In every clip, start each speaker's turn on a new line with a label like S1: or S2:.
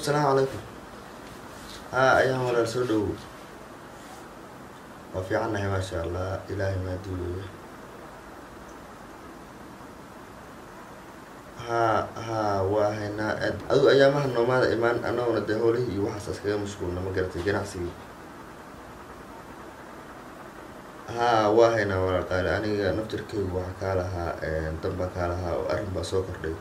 S1: Asalaamu calaykum. Haa, ayaan walaal, soo dhowow. Waa fiicannahay, maasha Allah, Ilaahay mahadii weeye. Haa haa, waa haynaa. Adigu ayaamaha noomaada imaan, annaguna dee howlihii iyo waxaas iskaga mashquulna, ma garatay, ganacsigii. Haa, waa haynaa walaal qaali. Aniga naftirkaygu waxaa kaa lahaa dan baa kaa lahaa oo arrin baa soo kordhay.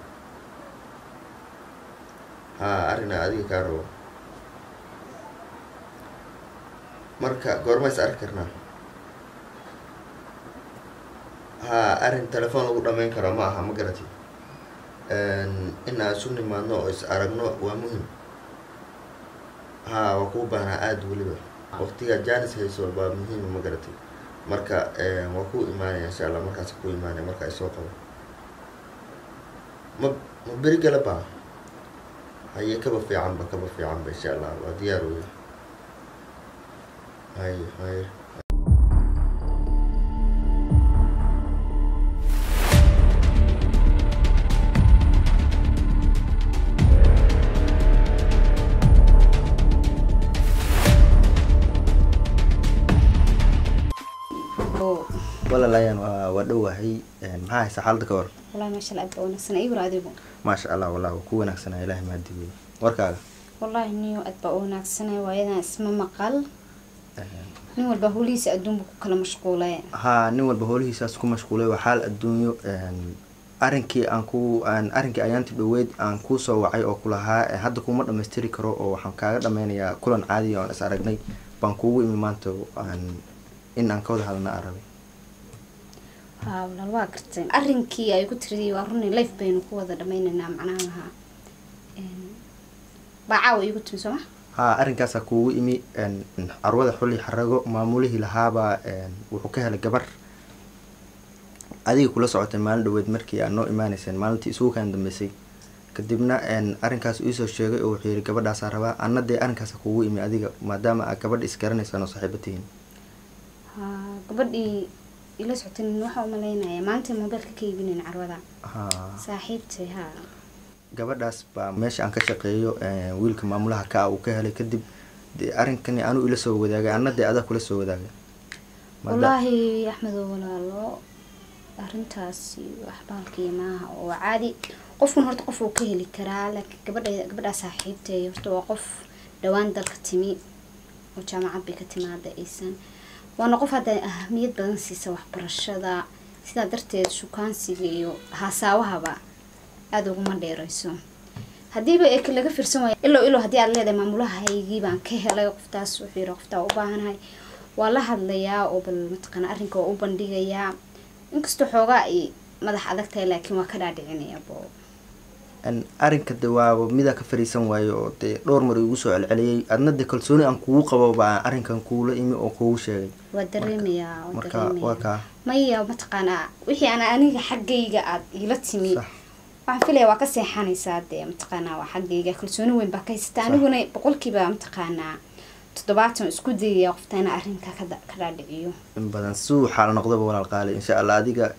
S1: Haa, arrinaa adiga kaa rabo. Marka goorma is arki karnaa? Haa, arrin telefoon lagu dhameyn karo ma aha, ma garatay. In aan isu nimaadno oo is aragno waa muhim. Haa, waa kuu baahnaa aada weliba. Waqtigaa jaanis hayso baa muhiima, ma garatay. Marka waa kuu imaanaya insha Allah, markaas kuu imaanaya. Marka ay soo qabo, ma beri gala baa haye, kaba fiicanba, kaba fiicanba, insha Allah waa diyaar wey. Haye haye. Walaalayaan, waa dhowahay. Maxaa haysa xaaladda ka war?
S2: Wallahi maasha Allah, aad baa wanaagsan. Iwra, adigu?
S1: Maasha Allah, wallah waa ku wanaagsanaa, Ilaahay mahadi wey. Warkaaga?
S2: Wallahi niyo, aad baa u wanaagsanay. Waayadan isma maqal, nin walba howlihiisa adduunba ku kala mashquulay.
S1: Haa, nin walba howlihiisaas ku mashquulay, waa xaal adduunyo. Arrinkii aan ku aan arrinkii ayaanti dhoweyd aan kuusoo wacay oo kulahaa hadda kuma dhamaystiri karo oo waxaan kaaga dhameynayaa kulan caadiya oon is aragnay baan kuugu imi maanta, aan in aan ka wada hadalna aan rabay.
S2: Haa walaal, waa gartay. Arrinkii ay ku tiri waa runi, life baynu ku wada dhameynaynaa, macnaha baa caawa iigu timi, sooma?
S1: Haa, arrinkaasaa kuugu imi. Carwada Xulli Xarago maamulihii lahaabaa wuxuu ka helay gabar adiga kula socotay maalin dhaweyd markii aad noo imaaneyseen, maalintii isugu kaan dambeysay. Kadibna arrinkaas iisoo sheegay oo wuxuu yihi gabadhaasaa rabaa. Anna dee arrinkaasa kuugu imi adiga, maadaama aad gabadha isgaranaysaan oo saaxiibo tihiin.
S2: Haa, gabadhii ila socotay waxaa umalaynayaa maanta mobeelka ka iibinayn carwada.
S1: Haa.
S2: Saaxiibtay, haa.
S1: Gabadhaas baa meesha aan ka shaqeeyo wiilka maamulaha ka ah uu ka helay. Kadib dee arrinkani anuu ila soo wadaagay, anna dee adaa kula soo wadaagay.
S2: Wallaahi Axmedo walaalo, arrintaasi wax baalkii maaha oo caadi. Qofkun horta qof uu ka heli karaa, laakiin gabadhaa saaxiibtay horta waa qof dhawaan dalka timi oo jaamacad bay ka timaada aysan, waana qof hadda ahamiyad badan siisa waxbarashada. Sidaa darteed shukaansiga iyo haasaawahaba aada uguma dheereyso. Haddiiba ee laga fiirsan waayo ilow ilow, haddii aad leedahay maamulahaygii baan ka helay qoftaas, wuxuu yidhi qoftaa u baahanahay, waa la hadlayaa oo bal mataqaana arrinka waa u bandhigayaa. Inkastoo xoogaa ay madax adag tahay, laakiin waa ka dhaadhicinaya bo.
S1: Arrinka de waaba midaa ka fariisan waayo oo dee dhowr mar igu soo celceliyay. Adna dee kalsooni aan kugu qabo baa arrinkan kuula imi oo kugu sheegay.
S2: Waa dareemayaa, waa
S1: marka waa
S2: dareemayaa.
S1: Kaa.
S2: Maya, mataqaanaa wixii aan aniga xaggayga aad iila timi, waxaan filaya waa ka seexanaysaa dee. Mataqaanaa waa xaggayga kalsooni weyn baa ka haysata. Aniguna 70% isku dayaya qofta inaa arrinka ka dhaadhiciyo.
S1: In badan suu xaal noqdaba walaal qaali, insha Allah adiga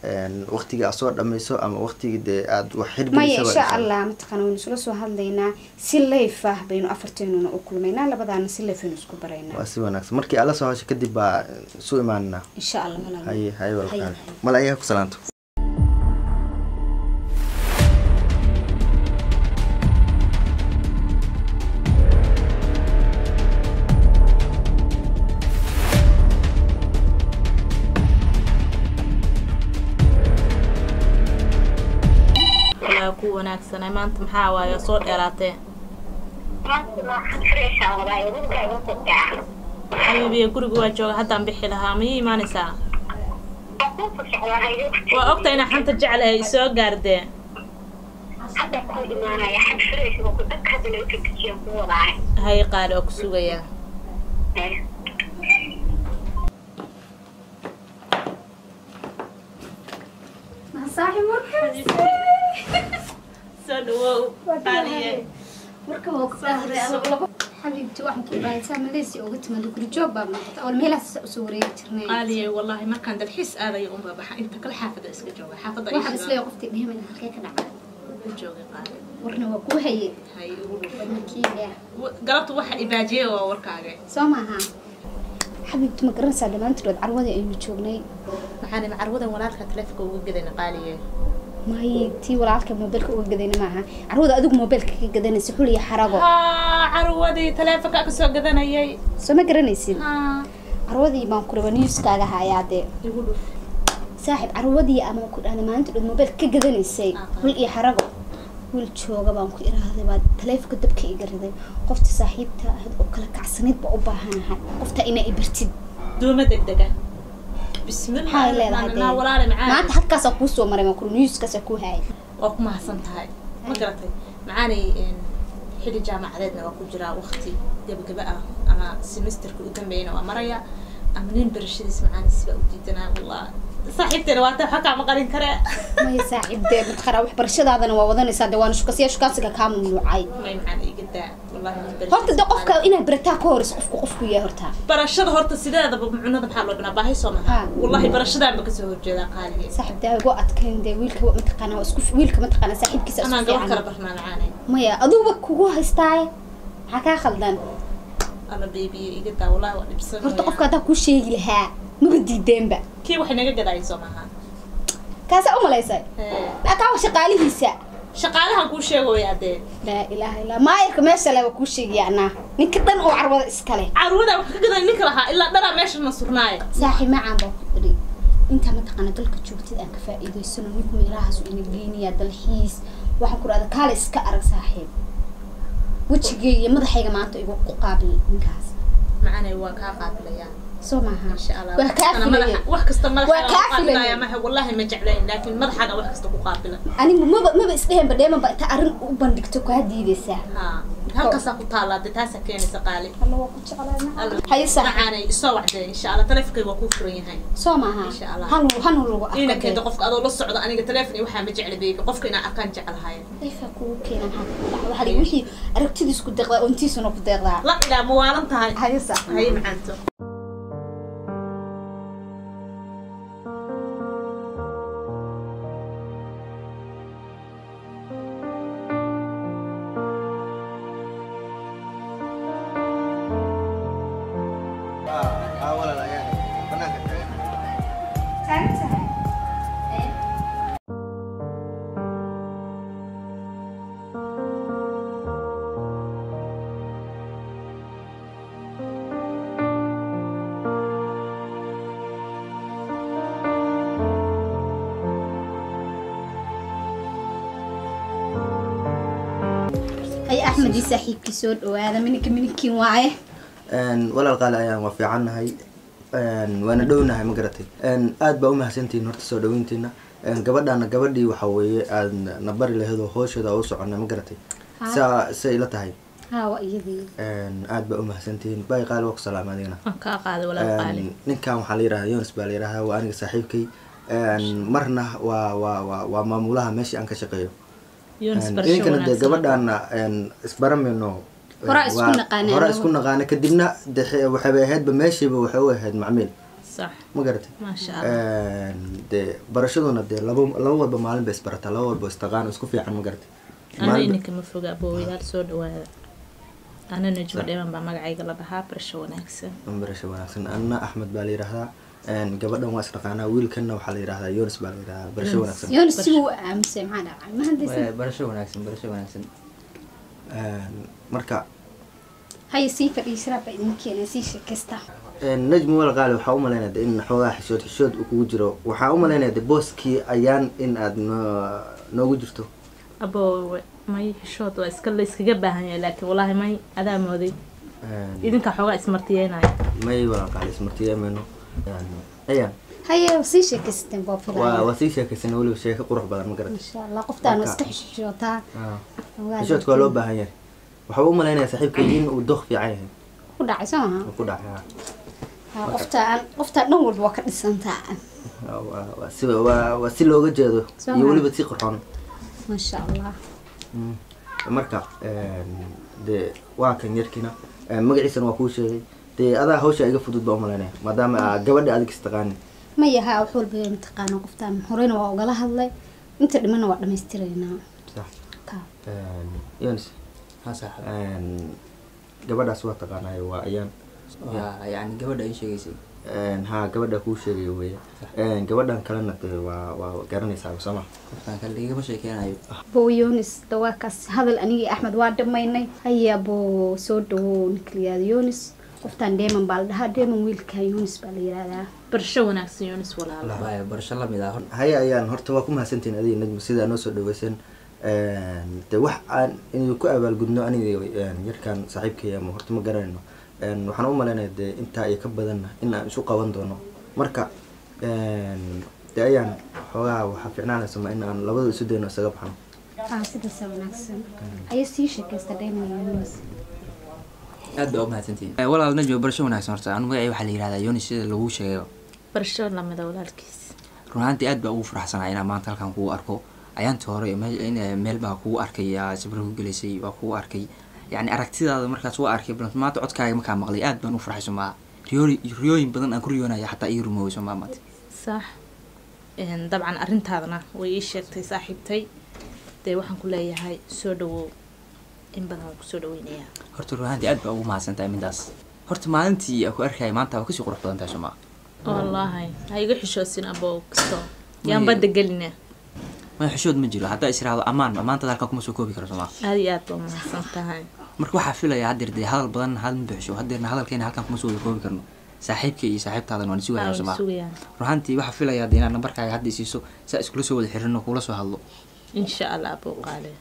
S1: waqtiga aad soo dhameyso ama waqtigii dee aad wax
S2: maya
S1: xirgelisaba.
S2: Insha Allah mataqaana waynu isla soo hadlaynaa, si live ah baynu afarteenuna u kulmaynaa, labadaana si live aynu isku baraynaa.
S1: Waa si wanaagsan. Markii aad la soo hasho kadib baa isu imaanaa.
S2: Insha Allah walaal.
S1: Haye haye walaal
S2: Haye,
S1: qaali.
S2: Haye.
S1: Mala ayaga ku salaanto.
S3: Walaa ku wanaagsanay. Maanta maxaa waaye soo dheeraatee? Xabiibiya, guriga waa jooga, haddaan bixi lahaa, ma ii imaanaysaa? Waa ogtahay inaan xanta jeclahay, isoo gaardee. Hay qaali, oo ku sugayaa.
S2: Saaxiib, warkaas.
S3: Soo dhawow qaaliye.
S2: Warka waa ku daahday labo. Xabiibti, waxaan ku dhahay Malaysia uga timaado, guri joog baa noqotay awal, meelahaas usoo wareegi jirnay.
S3: Qaaliye, wallaahi markaan dalxiis aadayo unbaa baxa, inta kale xaafadda iska jooga, xaafadda.
S2: Waxaan isleeyahay qoftii dhihiman halkee ka dhacay.
S3: Ku joogay qaali.
S2: Warna waa kuu haye.
S3: Hay ugu dhuf.
S2: Wadnakiiga.
S3: Galabta waxa ibaajiyay waa warkaaga.
S2: Soo maaha xabiibti, ma garanaysaa dhammaantood carwadii aynu joognay?
S3: Maxaan ima carwadan walaalka taleefanka uga gadayna qaaliye?
S2: Maye, tii walaalka moobilka uga gadayna maaha, carwada adigu moobilka ka gadanaysa, Xuliya Xarago.
S3: Haa, carwadii taleefanka ka soo gadanayay.
S2: Soo ma garanaysid?
S3: Haa.
S2: Carwadii baan ku rabaa newskaaga hayaa dee.
S3: Igu dhuf.
S2: Saaxiib, carwadii ama ku dhahda maalinta dhood moobilka ka gadanaysay, Xul iyo Xarago, wiil jooga baan ku iraahday baa taleefanka dabka iga riday. Qofta saaxiibta ahayd oo kala kacsanayd baa u baahanahay, qofta inaa i bartid.
S3: Duuma degdega. Bismillah.
S2: Maxay leedahay dee?
S3: Naa walaale macaan.
S2: Maanta halkaasaa kuu soo maray, waan ku newskaasaa kuu hayay.
S3: Waa ku mahadsan tahay, ma garatay macaanay? Xilli jaamacadeedna waa ku jiraa, waqti gabagaba ah ama semesterka u dambeeyana waa maraya, ama nin barashadiis macaani sibaa u diidanaa. Wallah saaxiibteena waa taa, waxa kaama qarin karee.
S2: Maya saaxiib, dee mataqaanaa waxbarashadaadana waa wadanaysaa, dee waana shukasiya shukaansiga kaa mamnuucay.
S3: May macaan, iga daa wallahi nin barashadiis.
S2: Horta dee qofka inaad barataa ka horeyso qofku yahay horta.
S3: Barashada horta sideedaba cunada maxaa loo cunaa? Baahi soo maha?
S2: Ha.
S3: Wallahi barashadaanba kasoo horjeedaa qaaliga.
S2: Saaxiib, dee igu adkayn dee, wiilka mataqaanaa waa isku wiilka mataqaanaa saaxiibkiisa isku
S3: amaan gabar
S2: fiican.
S3: Kala barnaa macaanay.
S2: Maya, aduuba kugu haystaaye, maxaa kaa khaldan?
S3: Alla beebiye, iga daa wallahi waa dhibsan.
S2: Horta qofka haddaa kuu sheegi lahaa maba diideenba.
S3: Kii waxay naga gadaayay soo maaha?
S2: Kaasaa u malaysay?
S3: Hee.
S2: Kaa waa shaqaalihiisa.
S3: Shaqaalahan kuu sheegooya dee.
S2: Laa ilaaha illaa maayarka meesha le waa kuu sheegaya anaa, ninka dhan oo carwada iskale.
S3: Carwada wax ka gaday ninka lahaa ilaa dharaa meesha na surnaaye.
S2: Saaxiib macaan baa ku idhi, intaa mataqaana dalka joogtid aan ka faa'iidaysano, ninku meelahaas ina geynayaa dalxiis. Waxaan ku rahda kaale iska arag saaxiib, wejigay iyo madaxayga maanta igu ku qaabil ninkaas.
S3: Macanay, waa kaa qaabilayaa.
S2: Soo maaha?
S3: Insha Allah.
S2: Waa kaa
S3: Ana
S2: filayay.
S3: Wax kasta madaxa
S2: Waa kaa
S3: ku qaabilaya
S2: filayay.
S3: maha, wallahi ma jeclayn, laakiin madaxaaga wax kasta ku qaabila.
S2: Anigu maba isdhehenba dheemanba inta arrin u bandhigto kaa diidaysaa.
S3: Ha, halkaasaa ku taallaa dee, taasaa keenaysa qaali.
S2: Alla waa ku jeclaa macaan.
S3: Alla.
S2: Haye saaxiib.
S3: Macaanay, isoo wacdee insha Allah, taleefonkayga waa kuu furan yahay.
S2: Soo maaha?
S3: Insha Allah.
S2: Hanu hanu lagu
S3: Ina
S2: arko.
S3: keento qofka adoo la socdo, aniga taleefon iyo waxaa ma jecla baby, qofka inaan arkaan jeclahay.
S2: Leefa kugu keena, maxaa kugu dhaca? Waxaa la wixii aragtidiis ku deeqdaa, ontiisuna ku deeqdaa.
S3: La ilaa ma waalan tahay.
S2: Haye saaxiib.
S3: Haye macaanto.
S1: Walaal ayaan banaanka taagan.
S2: Taagan tahay. Hay Axmed iyo saaxiibkii, soo dhawaada, mininka mininkiin waaye.
S1: Walaal qaali ayaan waa fiicannahay, waana dhownahay, ma garatay? Aad baa umahadsantihiin horta soo dhaweyntiina. Gabadhaana gabadhii waxa weeye aad na bari lahayd oo hooshooda u soconnay, ma garatay? Saa say ila tahay.
S2: Haa, waa iyadii.
S1: Aad baa umahadsantihiin, bay qaali, waa ku salaama adigana.
S3: Waan kaa qaaday walaal qaali.
S1: Ninkan waxaa la yidhahdaa Yonis baa la yidhahdaa, waa aniga saaxiibkay, marna waa maamulaha meesha aan ka shaqeeyo.
S3: Yonis, barasho
S1: idinkana dee
S3: wanaagsan.
S1: Gabadhaana isbaramayno.
S2: Horaa isku naqaanay
S1: horaa
S2: anagu.
S1: Isku naqaana, kadibna de waxayba ahaydba meeshiiba waxay u ahayd macmiil.
S3: Sax.
S1: Ma garatay?
S3: Maasha Allah.
S1: Dee barashaduna dee laba walba maalin bay isbarataa, laba walba istaqaan isku fiican, ma garatay?
S3: Ana ininka ma foga aboowayaal, soo dhawaada. Ana Najmo Dheeman baa magacayga la dhahaa, barasho wanaagsan.
S1: Barasho wanaagsan. Anna Axmed baa la yidhahdaa. Gabadhan waa isdhaqaanaa, wiilkanna waxaa la yidhahdaa Yonis baa la yidhahdaa. Barasho
S3: Yonis.
S1: wanaagsan.
S2: Yonis, si uu aamusay, maxaa dhacay? Ma hadlaysan?
S4: Barasho wanaagsan, barasho wanaagsan.
S1: Marka
S2: haye, sii fadhiisraa baa idin keenay, sii sheekaysta.
S1: Najmi wal qaali, waxaa u malaynaya de in xoogaa xishood xishood uu kugu jiro, waxaa u malaynaya de booskii ayaan in aad noogu jirto.
S3: Aboowe, may, xishood waa iska la iskaga baahan yahay, laakiin wallaahi may, adaa mooday. Idinka xoogaa ismartiyeynaya.
S1: May walaal qaali, ismartiyeemayno ayaan.
S2: Haye, sii sheekaysateen baa
S1: waa
S2: filaya.
S1: Waa sii sheekaysan, weliba sheeko qurux badan, ma garatay?
S2: Insha Allah qoftaan waa
S1: Marka-
S2: iska xishootaa.
S1: Xishoodka waa loo baahan yahay. Waxaa u malaynaya saaxiibkay in uu doq fiican yahay.
S2: Ku dhacay soo maha?
S1: Uu ku dhacay ha.
S2: Haa, qoftaan qoftaan dhan walba waa ka dhisantaa.
S1: Waa si waa si looga jeedo
S2: Soo
S1: iyo
S2: maha?
S1: Weliba si qurxoon.
S2: Maasha Allah.
S1: Marka dee waa kan yarkiina, magaciisana waa kuu sheegay, dee adaa hawsha iga fudud baa umalaynaya maadaama aa gabadha adig istaqaani.
S2: Maya, haa, wax walba mataqaana qoftaan, horeyna waa ugala hadlay, inta dhimana waa dhamaystiraynaa.
S1: Sax.
S2: Ka
S1: Yonis.
S4: Ha saaxib.
S1: Gabadhaas waa taqaanaayo, waa Ayaan.
S4: Waa yani gabadha ii sheegaysay?
S1: Haa, gabadha kuu sheegaya weeye. Gabadhan kalena dee waa garanaysaa, sooma?
S4: Qoftaan kale igama sheekeynayo.
S2: Bo Yonis, dawaakaas hadal anigii Axmed waa dhamaynay. Haya bo, soo dhawow ninka la yihahdo Yonis. Qoftaan Dheeman baa la dhahaa, Dheeman, wiilka Yonis baa la yihahdaa.
S3: Barasho wanaagsan, Yunis walaalo.
S4: Waaya, barasho lamid ah.
S1: Haya Ayaan, horta waa ku mahadsantihiin adiga Najmo sidaa noo soo dhaweysan. Dee wax aan idinku abaalgudno aniga yarkan saaxiibkay ama horta ma garanayno. Waxaan u malaynaya dee intaa iyo ka badanna in aan isu qaban doono. Marka dee Ayaan, xoogaa waxaa fiicnaanaysa ma in aan labada isu dayno isaga baxno.
S2: Ah, sidaasa wanaagsan. Haya, sii sheekaysta Dheeman iyo Yonis.
S4: Aad baa u mahadsantihiin walaal Najmo, barasho wanaagsan. Horta anu magacay waxaa la yihahdaa Yonis, sida lagu sheegayo.
S3: Barasho lamida, walaalkiis.
S4: Run ahaantii aad baa ugu faraxsanahay inaan maanta halkan kugu arko. Ayaantii hore in meel baa kugu arkay, sawir ku gelaysay waa kugu arkay, yacni aragtidaada markaas waa arkay, balse maanta codkaaga markaa maqlay aad baan u farxay. Somaa riyooyin badan aan ku riyoonaya xataa ii rumoobay, somaa maanta.
S3: Sax. Dabcan arrintaadana way ii sheegtay saaxiibtay. Dee waxaan ku leeyahay soo dhawow, in badan waan kusoo dhaweynayaa.
S4: Horta run ahaantii aad baa ugu mahadsantahay midaas. Horta maalintii aan ku arkaya maanta waa kasii qurux badan tahay, somaa.
S3: Wallaahi ha iga xishoosin abo, kasto yaan badda gelina.
S4: Maya, xishood ma jiro. Haddaa is iraahdo ammaan, ammaantada halkan kuma soo koobi karo, somaa.
S3: Aada iyo aad baa mahadsan tahay.
S4: Marka waxaa filaya haddeer dee hadal badan hadal ma bixisho, haddeerna hadalkeena halkan kuma soo wada koobi karno. Saaxiibka iyo saaxiibtaadan waan sugayaan, somaa.
S3: Sugayaan.
S4: Runaantii waxaa filaya hadda inaad nambarkaaga hadda isiiso, saa iskula soo wada xiriirno, kula soo hadlo.
S3: Insha Allah, abuu qaale.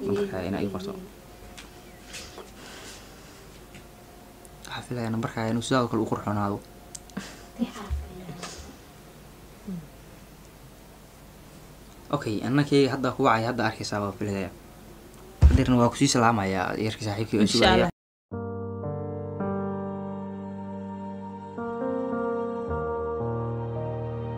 S4: Nambarkaaga inaa ii qorto. Waxaa filaya nambarkaaga inuu sidaadoo kale u qurxoonaado. Okay, annakay hadda ku wacay, hadda arkaysaa baa filaya. Haddeerna waa kusii salaamayaa yarka saaxiibkii oo
S3: Insha
S4: sugaya.
S3: Allah.